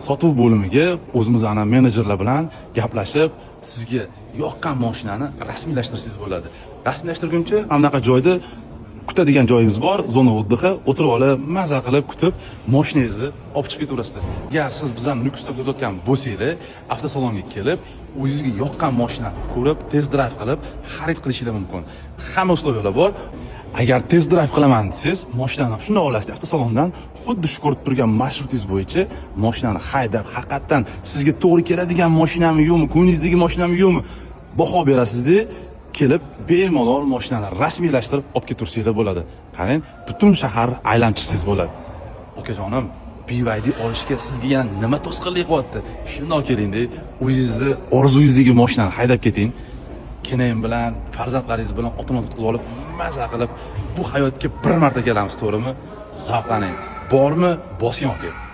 Sotuv bo'limiga o'zimiz ana menejerlar bilan gaplashib, sizga yoqqan mashinani rasmiylashtirsangiz bo'ladi. Rasmiylashtirguncha mana bunaqa joyda kutadigan joyimiz bor, зона отдыха, o'tirib olib, maza qilib kutib, mashinangizni olib chiqib ketaverasizlar. Agar siz bizani Nukusda kutayotgan bo'lsanglar, avtosalonga kelib, o'zingizga yoqqan mashinani ko'rib, test drive qilib, xarid qilishingiz mumkin. Hamma условия lar bor. Agar test drive qilaman desangiz, mashinani shunday olasiz avtosalondan, xuddi shu ko'rib turgan marshrutingiz bo'yicha mashinani haydab, haqiqatdan sizga to'g'ri keladigan mashinami yo'qmi, ko'nglingizdagi mashinami yo'qmi, baho berasizda, kelib bemalol mashinani rasmiylashtirib olib ketaversanglar bo'ladi. Qarang, butun shahar aylanib chiqsangiz bo'ladi. Okajonim, BYD olishga sizga yana nima to'sqinlik qilyapti? Shundoq kelingda, o'zingizni orzungizdagi mashinani haydab keting. Keyin bilan, farzandlaringiz bilan ota-ona tutqizib olib, maza qilib, bu hayotga bir marta kelamiz, to'g'rimi? Zavqlaning. Bormi? Bosing, aka.